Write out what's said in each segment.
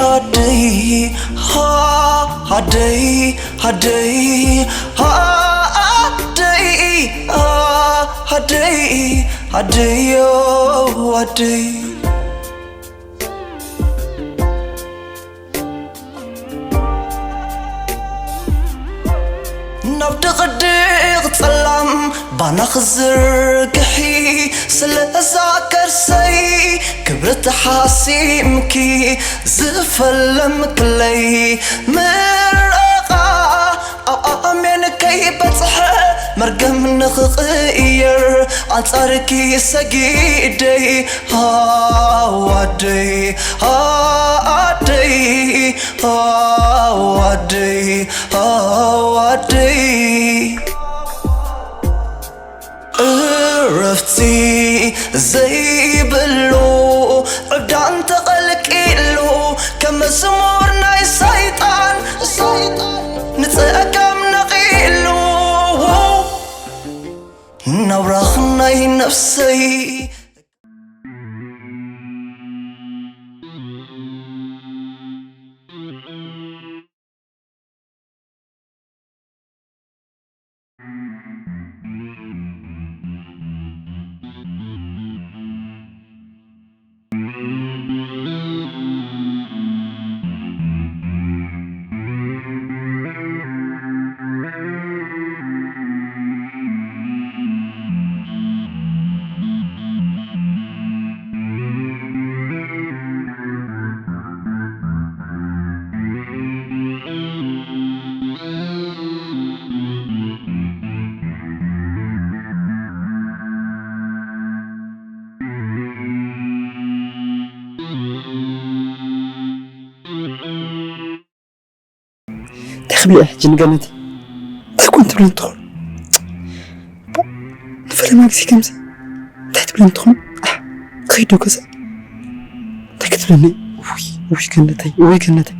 ኣደይ፣ ሃ፣ ኣደይ፣ ኣደይ፣ ሃ፣ ኣደይ፣ ሃ፣ ኣደይ፣ ኣደይ፣ ዮ፣ ኣደይ። ናብ ድቕድቕ ጸላም ባና ክዝርግሒ፣ ስለ እዛ ከርሰይ ክብሪ ተሓሲምኪ፣ ዝፈለምክለይ ምረቓ ኣብ ኣሜን ከይበጽሐ፣ መርገም ንኽቕየር ኣንጻርኪ ሰጊደይ። ሃዋደይ፣ ሃዋደይ፣ ሃዋደይ፣ ሃዋደይ። እረፍቲ ዘይብሉ ዕብዳን ተቐልቂሉ፣ ከም መዝሙር ናይ ሰይጣን፣ ሰይጣን ንጸጋም ነቒሉ። ናብራኽ ናይ ነፍሰይ። እንታይ ክብልያ ሕጂ ንገነተይ? እንታይ ኮን ትብለን ትኾን? ንፈለማ ግዜ ከምዚ እንታይ ትብለን ትኾን? ኣሕ፣ ክኸይድ ዶ ገዛ? እንታይ ክትብለኒ? ውይ፣ ውይ ገነተይ፣ ውይ ገነተይ።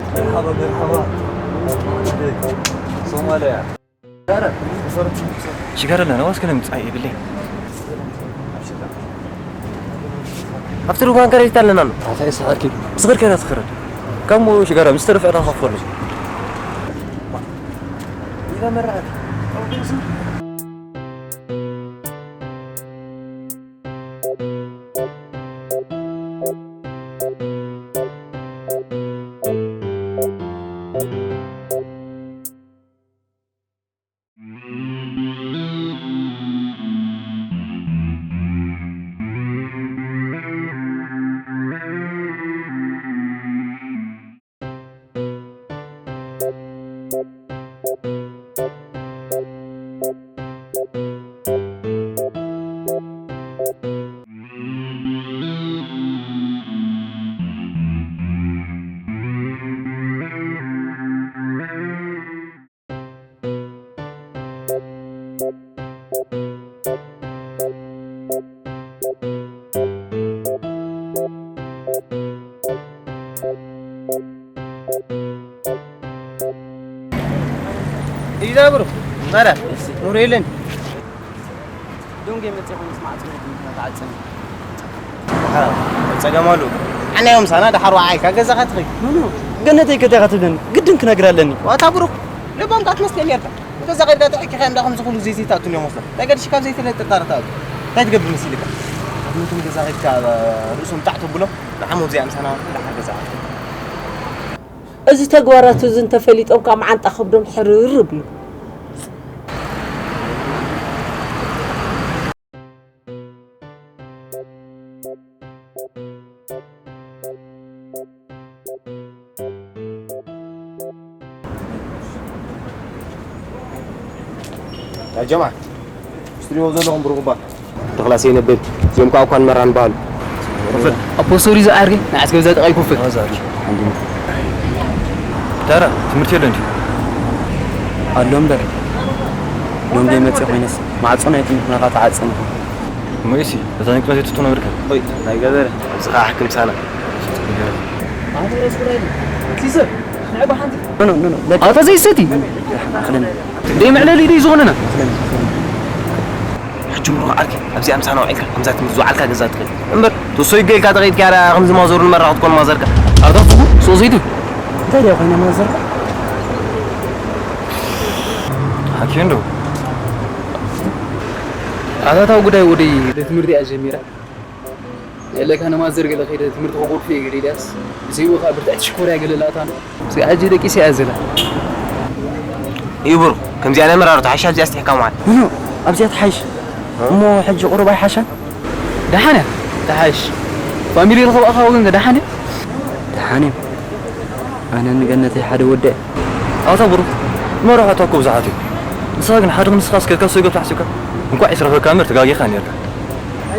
መርሓባ፣ መርሓባ። ሶማልያ። ሽጋር ኣለና፣ ዋስ ከነ ምጽኣይ የብለይ። ኣብቲ ድኳን ከረዲት ኣለና ኣሎ። ኣታ ይስሓቂ። ዝኽር ከና ትኽረድ። ከምኡ ሽጋራ ምስ ተረፈ ዕዳ ከፍሉ። ኢዛ መርዓት። እዩ ዛ ብሩኽ። ዛራ፣ ኑር የለን። ዶንጌ መጽእ ኮይኑ ስማዕ፣ ጽሬት ምኽንያት ዓጽም። ኣሓ፣ ጸገም ኣሉ። ኣነ እዮም ሳና፣ ደሓር ወዓይካ ገዛኻ ትኸይ። ምኑ? ገነተይ ከቴኻ ትብለኒ፣ ግድን ክነግር ኣለኒ። ዋታ ብሩኽ፣ ልቦም ካት መስለኒ ነርካ። ገዛ ኸድካ ጥዕኪ ኸ እንዳ ኸምዚ ኩሉ ዘይቲ ትኣቱኒ እዮም ወስዳ። እንታይ ገድሽ ካብ ዘይቲ ላይ ጥርጣረ ትኣቱ? እንታይ ትገብር መሲልካ? ኣብ ነቶም ገዛ ኸድካ ርእሶም ጣዕ ተብሎ፣ ንዓሞ እዚኣ ምሳና ደሓር ገዛ። እዚ ተግባራቱ እዚ እንተፈሊጦም ካብ መዓንጣ ከብዶም ሕርር ይብሉ። ኣጀማ፣ ስትሪዎ ዘለኹም ብሩኽ እባ። ተኽላስ የነብል፣ እዚኦም ከዓ እኳን መራን በሃሉ። ክፍል። ኣፖስቶሪ ዝዓርገ፣ ንዓስ ገብዛ ጥቓይ ክፍል። ኣዛ። ተራ፣ ትምህርቲ የለን ድዩ? ኣሎ እምበር። ሎምዴ መጽእ ኮይነስ፣ ማዕጾ ናይ ትምህርትና ተዓጸ ምኾን። እሞ ኢሲ፣ እዛ ንቅረት የትቶ ነብርከ። ኦይ፣ ናይ ገበረ፣ ኣብዚ ኸዓ ሕክም ሳና። ኣንተ ረስ ብራይል፣ ሲሰር፣ ንዕባ ሓንቲ። ኖ፣ ኖ፣ ኖ፣ ኖ። ኣታ ዘይሰቲ። ኣኽለን። ደይ መዕለሊ ደይ ዝኾነና። ሕጂ ምሮ ዓርኪ፣ ኣብዚኣ ምሳና ውዒልካ፣ ከምዛ ትምህርቲ ዝወዓልካ ገዛ ትኽእል። እምበር፣ ተሶይ ገይልካ ተኸይድካ፣ ያራ ከምዚ ማዞር ንመራ ክትኮን ማዘርካ። ኣታ ጽቡቕ፣ ሶ ዘይቱ። እንታይ ደኣ ኮይነ ማዘርካ? ሓኪ እንዶ። ኣታታው ጉዳይ ወደይ ትምህርቲ እያ ጀሚራ። የለካ ነማዘር ገለ ከይደ ትምህርቲ ከጎድፎ እየ ገለ ኢልያስ። ብዘይኡ ኸዓ ብርትዕቲ ሽኮርያ ገለ ላታ ነው። እስኪ ኣጂ ደቂሰ እያ ዘላ። እዩ ብሩኽ፣ ከምዚኣ ናይ መራርቶ ሓሻ ኣብዚኣ ኣስጢሕካ መዓል። ምኑ ኣብዚኣ ትሓይሽ? እሞ ሕጂ ቁሩብ ኣይሓሻን? ደሓን እያ፣ ትሓይሽ። ፋሚሊ ረኸብኣኻ ወገን ደሓን እያ? ደሓን እያ። ኣነ ንገነተይ ሓደ ወደ። ኣታ ብሩኽ፣ መራሕታ እኮ ብዙሓት እዩ። ንስኻ ግን ሓደ ንስኻ እስከ ካብ ሰው ገብታ ሓሲብካ? እንኳዕ ይስረፈካ እምበር ተጋጊኻ ነርካ።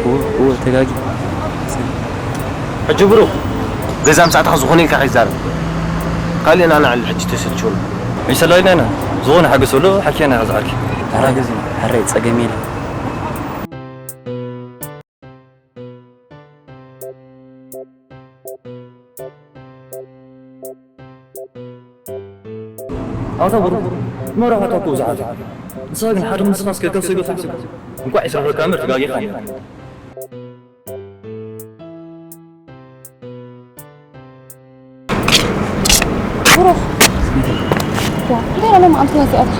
እወ፣ እወ፣ ተጋጊ። ሕጂ ብሩኽ፣ ገዛ ምሳእትኻ ዝኾነ ኢልካ ከይዛረብ። ካልእ ኢና ንዕል ሕጂ ተሰልችውና። ይሰላይና ኢና። ዝኾነ ሓገዝ ዘሎ ሓኪና ኢና ዝዓርኪ። ሓራይ፣ ሓራይ ጸገም የለን። ኣታ ብሩኽ፣ መራሕታ እኮ ብዙሓት እዩ። ንስኻ ግን ሓደ ንስኻ እስከ ካብ ሰው ገብታ ሓሲብካ? እንኳዕ ይስረፈካ እምበር ተጋጊኻ ነርካ። ብሩኽ። ዋ፣ እንታይ ኢላ ሎም ኣምስላ እዚኣታ?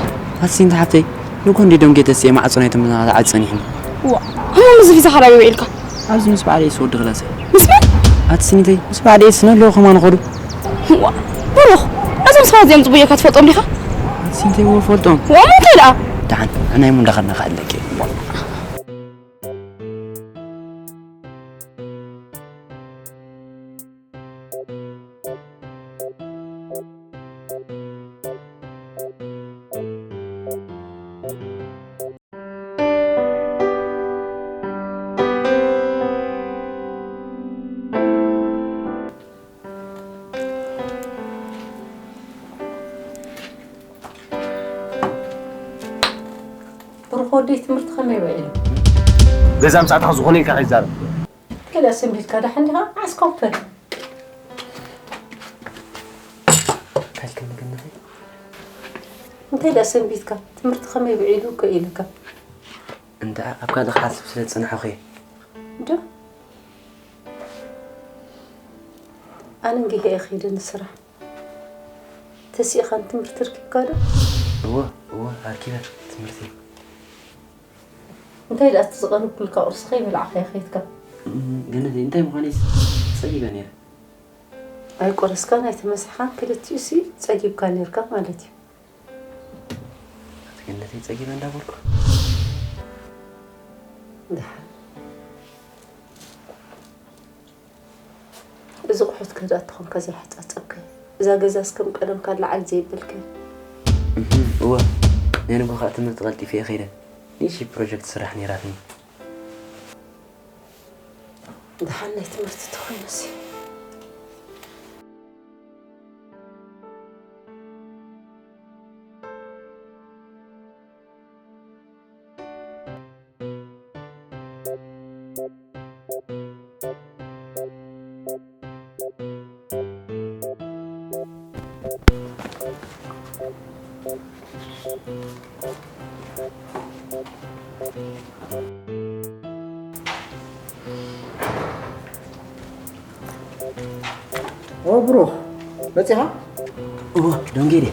ኣቲ ሲንታ ሓብተይ፣ ንኮ እንዲ ደንጌ ተስየ ማዕጾ ናይ ትምና ተዓጽ ጸኒሕኒ። ዋ፣ ህሙም እዚ ቪዛ ሓላዊ ውዒልካ? ኣብዚ ምስ በዓል ኤስ ወዲ ክላሰይ። ምስ መን? ኣቲ ሲኒተይ፣ ምስ በዓል ኤስ ነለዉ ከማን ኾዱ። ዋ፣ ብሩኽ፣ እዞም ሰባት እዚኦም ጽቡቅ ጌርካ ትፈልጦም ዲኻ? ኣቲ ሲኒተይ፣ እወ ፈልጦም። ዋ፣ እሞ እንታይ ደኣ? ደሓን፣ ኣናይ ሙ እንዳኸድና ክዕለኪ። ብሩኽ ወደይ ትምህርቲ ከመይ ውዒሉ? ገዛ ምሳእትኻ ዝኾነ ኢልካ ከይዛረብ። ገለ ሰንቢትካ ደሓን ዲኻ? ዓስኮፈ። ካልክ ምግንኺ? እንታይ ደኣ ሰንቢትካ? ትምህርቲ ከመይ ውዒሉ እኮ ኢልካ። እንተ ኣብ ካልእ ክሓስብ ስለ ዝጸናሕኹ እየ። ዶ? ኣነ እንግሄ እየ ኸይደ ንስራሕ። ተሲእኻ ንትምህርቲ ርኪብካ ዶ? እወ፣ እወ፣ ኣርኪበ ትምህርቲ። እንታይ ደኣ እቲ ዝቐረብኩልካ ቁርሲ ከይበላዕካዮ ከይድካ? እም፣ ገነተይ፣ እንታይ ምዃነይስ ጸጊበ ነይረ። ኣይቆረስካን ኣይተመሳሕኻን፣ ክልቲኡሲ ጸጊብካ ነይርካ ማለት እዩ። ኣቲ ገነተይ፣ ጸጊበ እንዳበልኩ። ደሓን። እዚ ቁሑት ከ ደኣ ተኾንካ ዘይሓጻጸብካዮ? እዛ ገዛስ ከም ቀደምካ ለዓል ዘይበልካዮ? እህም፣ እወ። ናይ ንጎ ኸኣ ትምህርቲ ቀልጢፈ እየ ከይደ። ንእሽተይ ፕሮጀክት ስራሕ ነይራትኒ። ደሓን ናይ ትምህርቲ ተኾይኑሲ። ኦ ብሩኽ፣ መጺኻ? እወ፣ ደንጌ ድየ?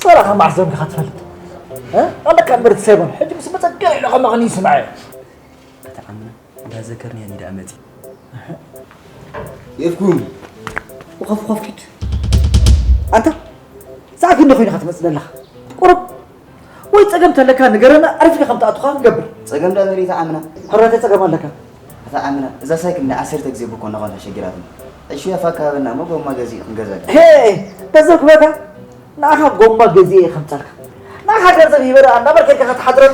ጸላኻ መዓስ ደንጊኻ ትፈልጥ? እ? ኣለካ እምበር ትሰይቦን፣ ሕጂ ምስ መጸካ ኢሉ ከማኽን ይስምዐ። ኣታ ዓምና፣ እንዳዘከርኒ እየ ደኣ መጺ። የፍኩም። ወኸፍ፣ ወኸፍ ኪድ። ኣንታ፣ ሰዓት ክንደይ ኮይንኻ ትመጽእ ዘለኻ? ቁሩብ ወይ ጸገም ተለካ ንገረና፣ ዓሪፍካ ከም ትኣቱኻ ንገብር። ጸገም ዳ መሬት ዓምና። ሕራተ ጸገም ኣለካ። ኣታ ዓምና፣ እዛ ሳይክል ንዓሰርተ ግዜ ብኮ እናኾነ ሸጊራትና። ዕሹ ያፋ ኣካባብና እሞ ጎማ ገዚእ ክንገዛልካ። ሄ፣ ገንዘብ ክበካ? ንዓኻ ጎማ ገዚኤ ከምጻልካ። ንዓኻ ገንዘብ ሂበ ደኣ እንዳበል ከድካ ክትሓድረሉ።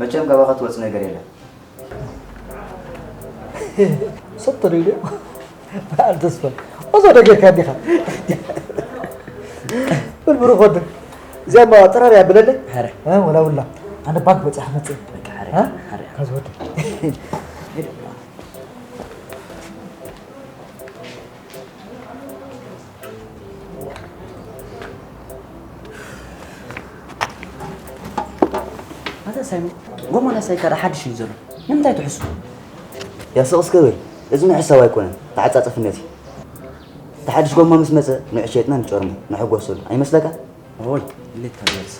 መቸም ካባኻ ትወጽእ ነገር የለን። ሰጥቶ ዶ ኢሉ? በዓል ተስፋ። እዞ ዶ ጌርካ እንዲኻ? በል ብሩኽ ወዲ። እዚኣ እማ ጥራር እያ ብለለይ። ሕረ። እ፣ ወላ ውላ። ኣነ ባንክ በጺሐ ክመጽእ። በቃ ሕረ፣ እ? ሕረ። ካዚ ወዲ። ኣታ ሳይሞን፣ ጎማ ናይ ሳይክል ሓድሽ እዩ ዘሎ። ንምንታይ ትሕሱ? ያስቕ እስከ በል። እዚ ምሕሳብ ኣይኮነን፣ ተዓጻጽፍነት እዩ። እቲ ሓድሽ ጎማ ምስ መጸ፣ ንዑ ሸይጥና ንጨርሞ፣ ንሕጎሰሉ። ኣይመስለካ? ኦይ፣ እንዴት ተመልሰ?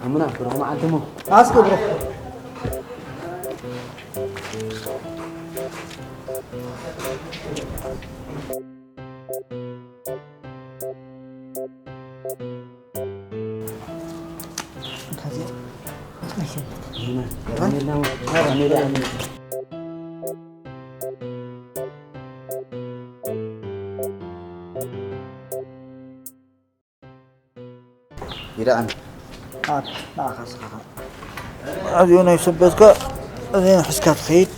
ኣሙና፣ ብሩኽ መዓልቲ እሞ። ኣስገብሮ። ይደኣም። ኣት፣ ንዓኻ ስኻኻ። ኣብዚኡ ናይ ሰበትካ፣ እዚ ሒዝካ ትኸይድ።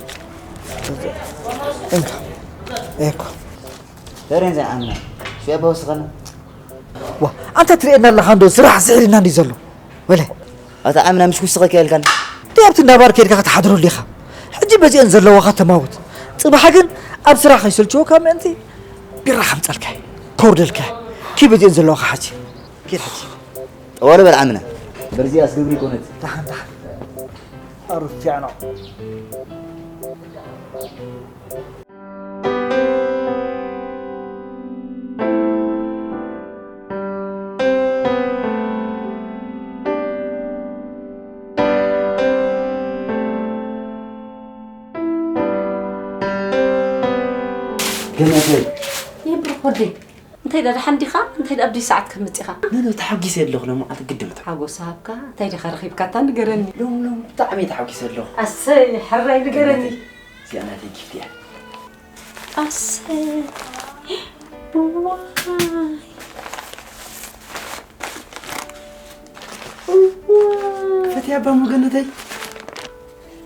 እንካ። ኤኮ። ተሬን ዘይዓምና። ሽያ በወስኸና። ዋ፣ ኣንታ ትርእየና ኣለኻ እንዶ፣ ስራሕ ስሒርና እንዲ ዘሎ። ወለ። ኣታ ዓምና ምሽ ክውስኸካ ኢልካን። እቲ ኣብቲ እንዳ ባር ከይድካ ክትሓድረሉ ኢኻ። ሕጂ በዚአን ዘለዋኻ ተማውት። ጽባሕ ግን ኣብ ስራሕ ከይሰልችወካ ምእንቲ ቢራ ከምጸልካ፣ ከውርደልካ። ኪ በዚአን ዘለዋኻ ሓጂ። ኪድ ሓጂ። ጠዋለ በል ዓምና። በርዚ ኣስግብሪ ኮነት። ደሓን፣ ደሓን። ኣሩፊዕና። ገነተይ። ይብርኽ ወደይ። እንታይ ዳ ደሓን ዲኻ? እንታይ ዳ ኣብደይ ሰዓት ከም መጺኻ? ኖ፣ ኖ፣ ተሓጒሰ ኣለኹ፣ ሎማዓንቲ ግድም እታ ሓጎስ ሃብካ። እንታይ ዲኻ ረኺብካ? እታ ንገረኒ። ሎም፣ ሎም፣ ብጣዕሚ ተሓጒሰ ኣለኹ። ኣሰይ፣ ሕራይ ንገረኒ። እዚኣ ናተይ ጊፍት እያ። ኣሰይ። ዋይ። ዋይ። ፈትያ እባ ሞገነተይ።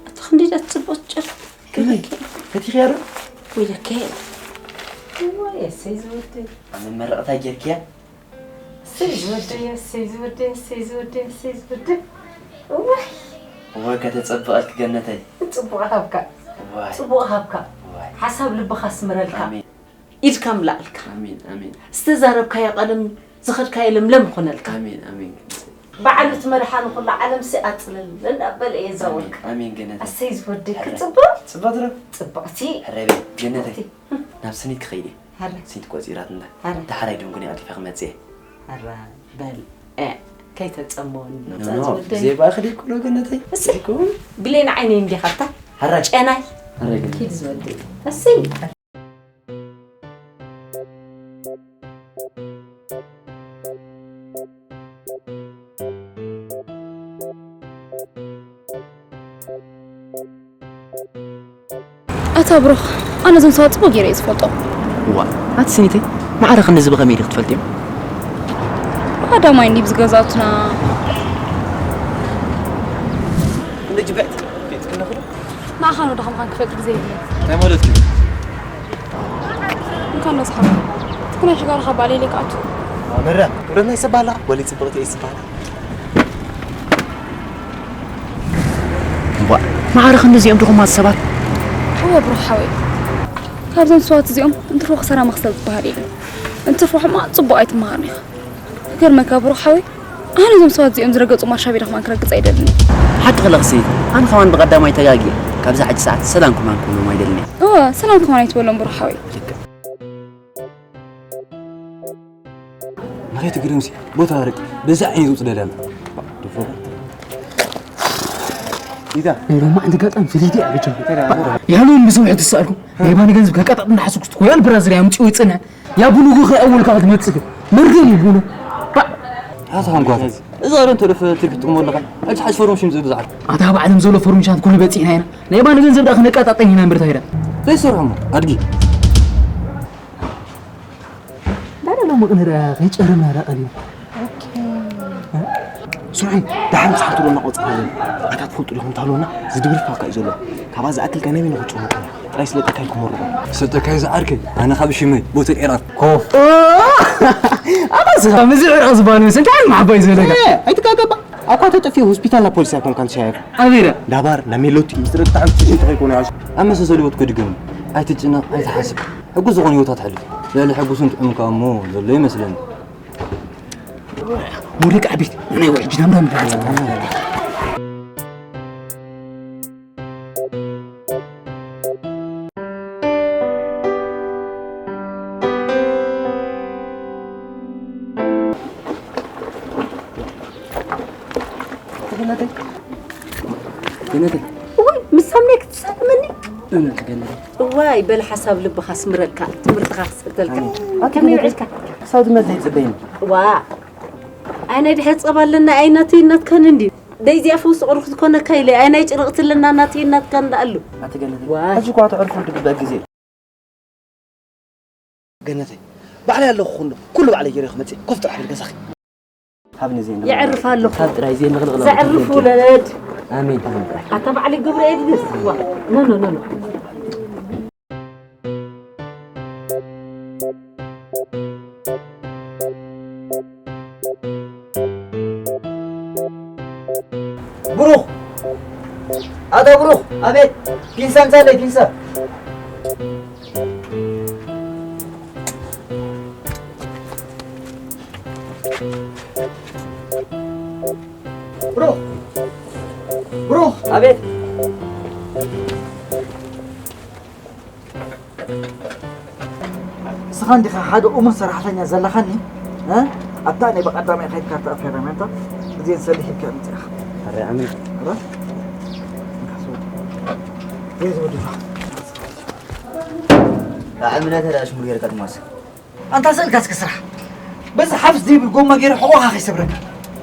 ኣቶ ክንደይ ዳ ትጽብቕ ጭር። ከመይ? ኢለኪ። ፈቲኽያ ዶ? ኢለኪ። ዋይ፣ ኣሰይ ዝወደይ። ኣብ መመረቕታ ጌርክያ? ኣሰይ ዝወደይ፣ ኣሰይ ዝወደይ፣ ኣሰይ ዝወደይ፣ ኣሰይ ዝወደይ። እዋይ። እዋይ፣ ከተጸብቐልኪ ገነተይ። ጽቡቕ ሃብካ። እዋይ። ጽቡቕ ሃብካ። እዋይ። ሓሳብ ልብኻ ኣስምረልካ። ኣሜን። ኢድካ ምላእልካ። ኣሜን፣ ኣሜን። ዝተዛረብካዮ ቀለም፣ ዝኸድካዮ ለምለም ይኾነልካ። ኣሜን፣ ኣሜን። በዓል እቲ መድሓኒ ኩሉ ዓለምሲ ኣጽልል እንዳበለ እየ ዘውርካ። ኣሜን፣ ኣሜን ገነተይ። ኣሰይ ዝወደይ፣ ሕረ። ክጽብቕ። ጽብቕቲ ዶ? ጽብቕቲ። ሕረ በይ፣ ገነተይ። ጽብቕቲ። ናብ ስኒት ክኸይድ እየ። ሐረ። ሲት ቆጺራት እንዳ። ሐረ። ደሓራይ ደንጉን ኣልቲፈ ክመጽእ እየ። ሐረ በል። እ፣ ከይተጸመወኒ። ኖ፣ መጻ ኖ፣ ዝወደኒ። ብዘይ ባእኽሊ ኩሎ ገነተይ። እሰይ። ይኩን። ብሌን ዓይነይ እንዲኻ እታ። ሐረ። ጨናይ። ሐረ ግን። ኪድ ዝወደይ። እሰይ። ኣታ ብሩኽ፣ ኣነ እዞም ሰባት ጽቡቕ ገይረ እየ ዝፈልጦም። እዋ፣ ኣቲ ስኒተይ፣ ማዕረ ክንድዚ ብኸመይ ኢኺ ክትፈልጥዮም? ቀዳማይ እንዲብ ዝገዛእቱና። ክንደይ ጅብዕቲ? ንዓኻ ነው ድኻ ምዃን ክፈልጥ ግዜ የብለይ። እንታይ ማለት እዩ? እንኳን ነስሓብ። ትክናይ ሽጋራ ካብ ባሌ ኢለ ክኣቱ። ኣመረ፣ ወደ ናይ ሰብ ኣላ፣ ወሊ ጽብቕቲ እየ ዝበሃል። እዋ፣ ማዕረ ክንድዚኦም ድኹማት ሰባት። እወ፣ ብሩኽ ሓወይ። ካብዞም ሰባት እዚኦም እንትርፎ ክሳራ መኽሰብ ዝበሃል የለን። እንትርፎ ሕማቕ ጽቡቕ ኣይትመሃርን ኢኻ። ክገርመካ፣ ብሩኽ ሓወይ፣ ኣነ እዞም ሰባት እዚኦም ዝረገጹ ማርሻ ቤት ከማን ክረግጽ ኣይደልን። ሓቂ ክለኽሲ፣ ኣነ ከማን ብቐዳማይ ተጋግየ። ካብዛ ሕጂ ሰዓት ሰላም ከማን ክብሎም ኣይደልን እየ። እወ፣ ሰላም ከማን ኣይትበሎም፣ ብሩኽ ሓወይ። ልክዕ። ንኸይትግረምሲ፣ ቦታ ርቅ፣ በዛ ዓይነት ውጽእ ደዳና። ድፎ። ኢታ። ናይ ሎማዓንቲ ኣጋጣሚ ፍልይቲ እያ፣ በጃኹም። እንታይ ደኣ? ያሉ ምስ ውሕድ ትሰኣልኩም። ናይ ባኒ ገንዘብ ከቀጣጥ እንዳሓሰብኩ ስትኮ፣ ያሉ ብራዘር ያምጪ ወይ ጽንዕ። ያ ቡኑ ጎ ከይኣወልካ ክትመጽእ። መርገም እዩ ቡኑ። ባ-፣ ኣታ ሃንጓታት። እዛ ዶ እንተ ደፈ ትርፊ ትጥቕሞ ኣለኻ? ሕጂ ሓሽ ፎርም ሽም ዝብል ዝዓል። ኣታ ኣብ ዓለም ዘሎ ፎርም ሻት ኩሉ በጺሕና ኢና። ናይ ባኒ ገንዘብ ደኣ ክነቃጣጠኝ ኢና እምበር እንታይ ደኣ? ዘይሰርሖ እሞ ኣድጊ። ዳዳ ሎሚ ቅነ ደኣ ከይጨረምና ደኣ ቀሪቡ። ስምዑ፣ ደሓር ምሳሕ ትብሉና ቆጽራ ኣለና። ኣታ ትፈልጡ ዲኹም እንተሃለወና ዝድብርፋካ እዩ ዘሎ። ካብኣ ዝኣክል ከ ናይ መን ክጭወት? ጥራይ ስለጠካይ ክመርቑ። ስለጠካይ ዝዓርከይ፣ ኣነ ካብ ሽመይ ቦተል ዒራቕ። ኮፍ። ኣታ ስኻ ምዚ ዒራቕ ዝበሃል ምስ እንታይ ዓይነት መሓባ እዩ ዘለካ? ኤ፣ ኣይትጋገባ። ኣኳ ተጠፊኡ ሆስፒታል ናብ ፖሊስ ኣይኮንካን ትሻየር። ኣበይ ደኣ? ዳባር፣ ናብ ሜሎቲ፣ ምስጢር ብጣዕሚ ትሽይጥ ከይኮነ ያሽ። ኣብ መሰሰሊ ህይወት ከድገም። ኣይትጭነቕ፣ ኣይትሓስብ። ሕጉስ ዝኾነ ህይወት ኣትሕልፍ። ልዕሊ ሕጉስን ጥዑም ከኣ እሞ ዘሎ ይመስለኒ። ወደ ቃ ቤት፣ ናይ ወርጅ ናምራ ምድር። ገነተይ፣ ገነተይ። እዋይ፣ ምስ ሳምናይ ክትሳለመኒ? እውነት ገነተይ። እዋይ፣ በል ሓሳብ ልብኻ ስምረልካ፣ ትምህርትኻ ክሰተልካ። ኣሜን። ኣቲ ከመይ ገነተይ፣ ውዕልካ? ክሳብ ዝመጽእ ይጽበይኒ። ዋ፣ ኣይ ናይ ድሕሪ ጸባ ኣለና፣ ኣይ ናተይ ናትካን እንዲ። ደይ እዚኣ ፈውሲ ቁሩብ ክትኮነካ ኢለ፣ ኣይ ናይ ጭርቕቲ ኣለና፣ ናተይ ናትካን ደኣ ኣሉ። ኣቲ ገነተይ፣ ዋ። ሕጂ እኳ ተዕርፉ ዝግባእ ግዜ። ገነተይ፣ ባዕለይ ኣለኹ ኩሉ፣ ኩሉ ባዕለይ ገይረ ክመጽእ፣ ኮፍ ጥራሕ ብል ገዛኺ። ሃብኒ ዜን የዕርፍ ኣለኹ። ካብ ጥራይ ዜን ንቕልቕ ዘዕርፍ ወለድ። ኣሜን፣ ኣሜን ጥራይ። ኣታ ባዕለይ ገብረ ኤድግስ። ዋ፣ ኖ፣ ኖ፣ ኖ፣ ኖ። ብሩኽ! ኣታ ብሩኽ! ኣቤት! ፒንሳ ምጻለይ፣ ፒንሳ! ብሩኽ! ብሩኽ! ኣቤት! ንስኻ እንዲኻ ሓደ እሙን ሰራሕተኛ ዘለኻኒ፣ እ? ኣብታ ናይ ብቐዳማይ ከይድካ እታ ፌረሜንታ እዚአን ሰሊሕ ኢልካ ምጽእ ኢኻ። ኣረ ዓሚ። ኣረ? ዘይዝወድኻ። ኣዕምነተ ደኣ ሽሙር ጌርካ ትማስ። ኣንታ ስእልካ እስከ ስራሕ። በዚ ሓፍስ ዘይብል ጎማ ገይረ ሕቖኻ ከይሰብረካ።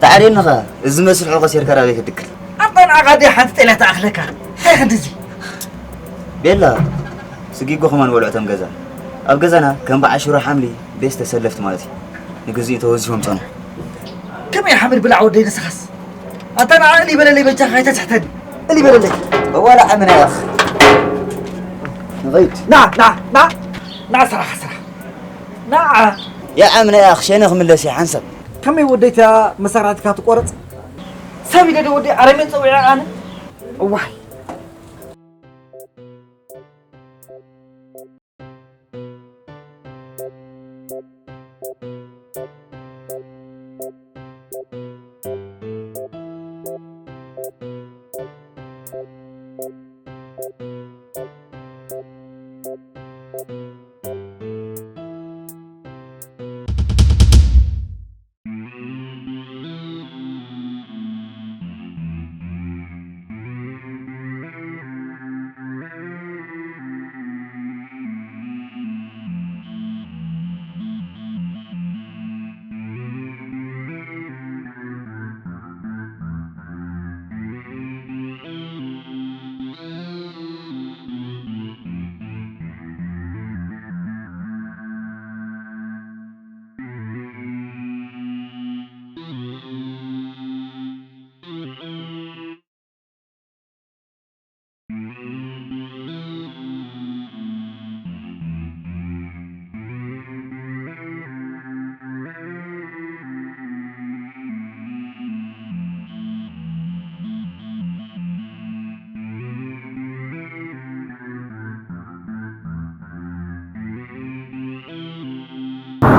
ተዓልየኒ ኸ፣ እዚ ዝመስል ሕቖ ሴርካ ናበይ ክትድክል? ኣንታ ንዓኻ ድያ ሓንቲ ጤል እያ ትኣኽለካ? እንታይ ክንድዚ? ቤላ፣ ስጊጎ ከማን በልዑ እቶም ገዛ። ኣብ ገዛና ከም በዓል ሽሮ ሓምሊ ቤስ ተሰለፍቲ ማለት እዩ። ንግዚኡ ተወዚፎም ጸንሑ። ከመይ ሓምድ ብላዕ ወደይ ንስኻስ? ኣንታ ንዓ እሊ በለለይ በጃኻ ኣይተስሕተኒ። እሊ በለለይ። እዋላ ዓመና ያኽ። ንኸይድ። ና፣ ና፣ ና። ና ስራሕ፣ ስራሕ። ንዓ። የዓም ናይ ኣኽሸነ ክምለስ እየ ሓንሳብ። ከመይ ወደይታ መሳርሕትካ ትቆረጽ? ሰብ ኢለ ዶ ወደይ ኣረሜን ጸዊዐ ኣነ? እዋይ።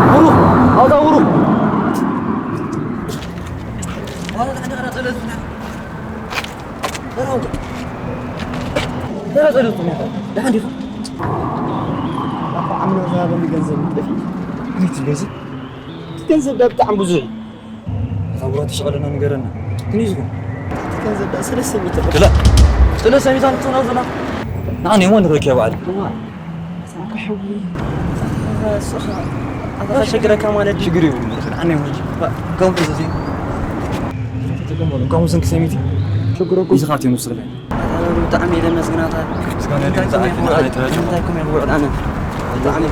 ብሩኽ፣ ኣውታ ብሩኽ። ደሓን ዲኻ? ኣባ ዓምና ዝሃበኒ ገንዘብ ጠፊኡ። ኣቤት ገንዘብ? እቲ ገንዘብ ዳ ብጣዕሚ ብዙሕ እዩ። እታ ብሮ ትሸቐለና ንገረና። ክንዩ ዝኹን? እቲ ገንዘብ ዳ ሰለስተ ሚእቲ ቅርሺ። ጥለ-፣ ጥለ ሰሚታ ንትኾና ዘላ። ንዓኒ እሞ ንረኪያ በዓል። እዋ። ኣታ ሕዊ። ኣታ ስኻ። ኣታ ሸግረካ ማለት ድዩ? ሽግር የብሉን። ንዓኒ እሞ። ከምኡ ተዘዝዩ። እንኳን ወሰንኪ ሰሚቲ። ሽግር እኮ እዚ ካብቲ ንስለ። ብጣዕሚ እየ ለመስግናታ። ምስጋና እንታይ ይብዛሕ። ኮም ይውዕል፣ እንታይ ኮም ይውዕል ኣነ? ብጣዕሚ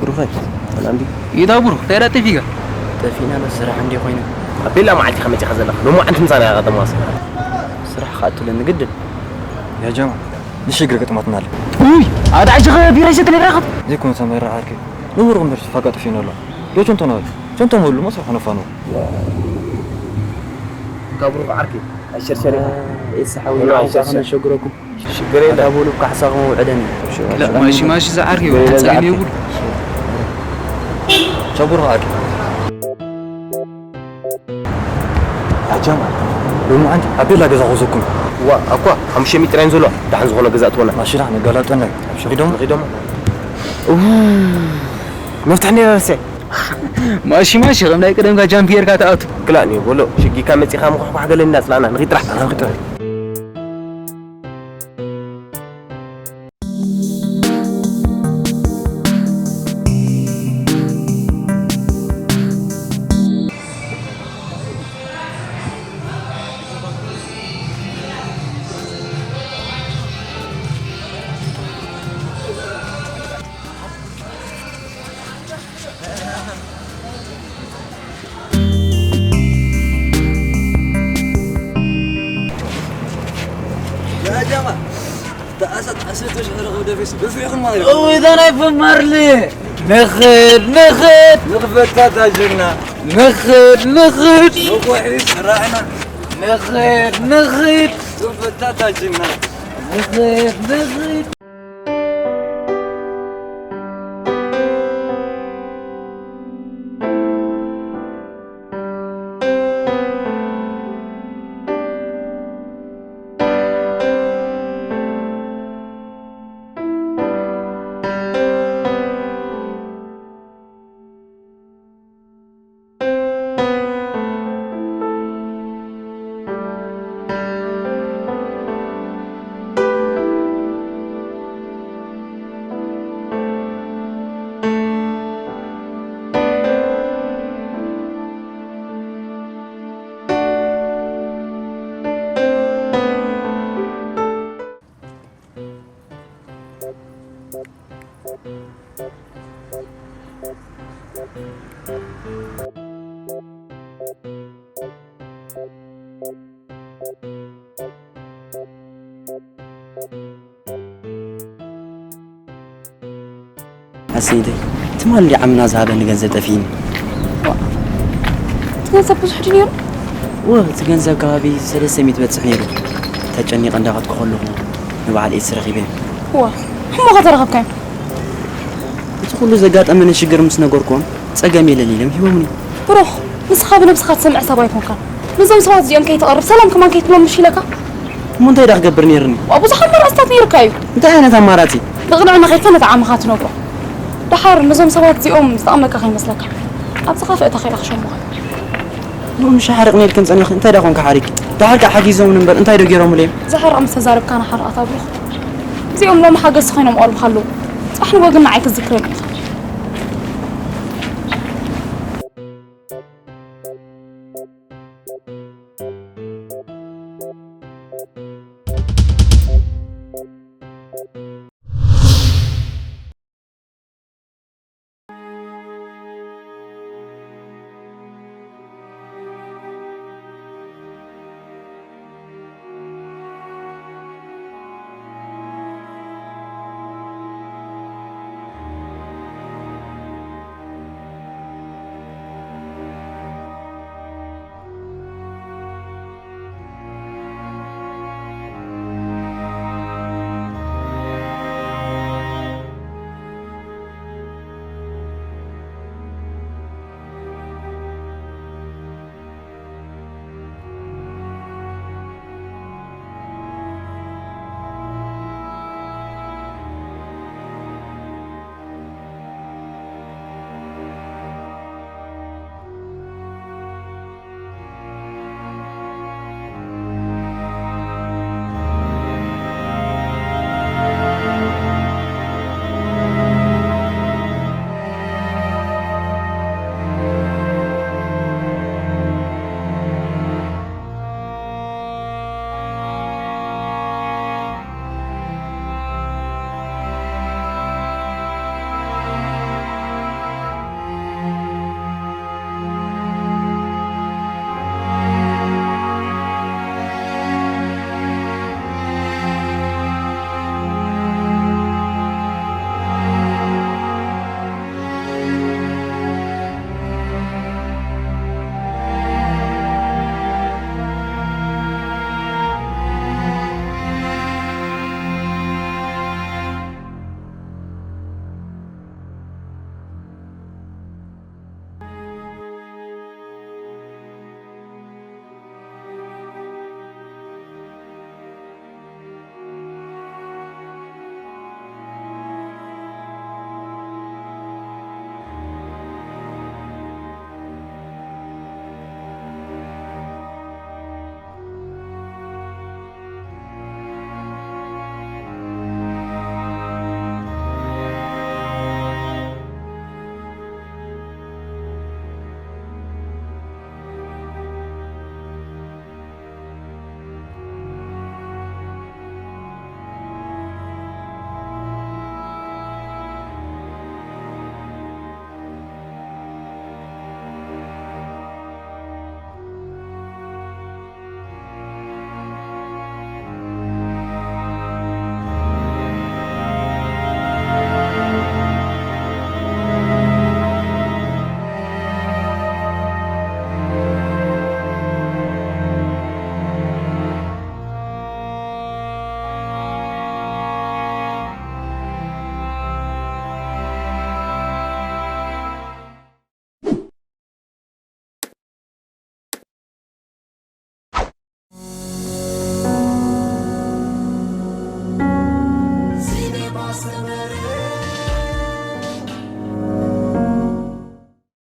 ብሩኸይ፣ ሰላም ድዩ? ኢዳ ብሩኽ፣ እንታይ ደኣ ጠፊእካ? ጠፊእና ዶ ስራሕ እንድዩ ኮይኑ? ኣብ ቤላ መዓልቲ ኢኻ መጺኻ ዘለኻ? ሎማዓንቲ ምሳና ኢኻ ከተማስ? ስራሕ ክኣትለኒ ግድን። ያ ጀማ፣ ንሽግር ገጥማትና ኣለ። ውይ፣ ኣታ ሕጂ ኸ ቢራ ይሰትል ይራኸብ? ዘይኮነ ሰመራ ዓርከይ። ንቡር እምበር ስፋ ኣጋጢፉ ኣሎ። ዶ ቸንቶ ነው? ቸንቶ መሉ መስ ኾነ ፋኑ። ካብ ብሩኽ ዓርከይ፣ ኣሸርሸር ኢኻ። ኢሳ ሓዊ፣ ወላ ንዓኹም ኣሸርሸር። ከነሸግረኩም። ሽግር የለን። ኣታ በሉ፣ ካሕሳኹም ኣውዕደኒ። ክላእ ማሺ ማሺ ዝዓርኪ፣ ወይለ ቀጻሊ ዝዓርኪ። ይብሉ። ቸቡር ዓርኪ። ኣጀማ፣ ሎሚ ኣንቲ ኣብ ቤላ ገዛ ኾዘኩም። ዋ፣ ኣኳ፣ ሓሙሽተ ሚእቲ ጥራይ ዘሎ፣ ደሓን ዝኾነ ገዛ ትኾና። ማሽላ፣ ንጋላጠና። ኣብሽር። ንኺዶም? ንኺዶም? ኡ፣ መፍትሕ ነይረ ረስዐ። ማሺ ማሺ፣ ከም ናይ ቀደምካ ጃምፕ ጌርካ ትኣቱ። ክላእ፣ ኒ፣ በሎ፣ ሽጊካ መጺኻ ምኹሕኳሕ ገለኒ እናጽላእና፣ ንኺድ ጥራሕ። ንኺድ ጥራሕ። يا جماعة، تعال، تعال، تعال، تعال، تعال، تعال، تعال، تعال، تعال، እውይ፣ እዛ ናይ ፈማርሊ። ንኽድ፣ ንኽድ። ንኽፈታ ታጅርና። ንኽድ፣ ንኽድ። ንቑሒ ስራሕና። ንኽድ፣ ንኽድ። ንኽፈታ ታጅርና። ንኽድ፣ ንኽድ። ኣሰይደይ፣ ትማሊ ዓምና ዝሃበኒ ገንዘብ ጠፊእኒ። እቲ ገንዘብ ብዙሕ ድዩ ነይሩ? እወ፣ እቲ ገንዘብ ከባቢ ሰለስተ ሚእቲ በጽሕ ነይሩ። ተጨኒቐ እንዳኸድኩ ከለኹ ንበዓል ኤድስ ረኺበዮ። እወ፣ ሕሞ ከተረኸብካዮም? እቲ ኩሉ ዘጋጠመኒ ሽግር ምስ ነገርኩዎም፣ ጸገም የለን ኢሎም ሂቦምኒ። ብሩኽ፣ ንስኻ ብነብስኻ ትሰምዕ ሰብ ኣይኮንካን። ነዞም ሰባት እዚኦም ከይትቐርብ፣ ሰላም ከማን ከይትብሎም ምሽ ኢለካ? እሞ እንታይ ደኣ ክገብር ነይርኒ? ዋ፣ ብዙሕ ኣማራጽታት ነይርካ እዩ። እንታይ ዓይነት ኣማራጺ? ብቕንዕና ከይድካ ነቲ ዓመኻ ትነግሮ። ደሓር ነዞም ሰባት እዚኦም ዝጠቕመካ ከይመስለካ፣ ኣብ ዝኸፍአ ተኸይለ ክሸሙኻ። ሎሚ ምሽ ሓሪቕ ነይርክን ጸኒኽን፣ እንታይ ደኣ ኮንካ ሓሪቂ? ደሓር ከኣ ሓጊዞምን እምበር፣ እንታይ ዶ ገይሮምለይ? ዝሓርቕ ምስ ተዛረብካ ንሓርቓት ኣብሩኽ። እዚኦም ሎሚ ሓገዝቲ ኮይኖም ይቐርቡኻ ኣለዉ። ጽባሕ ንግሆ ግን ንዓይ ክትዝክረኒ ኢኻ።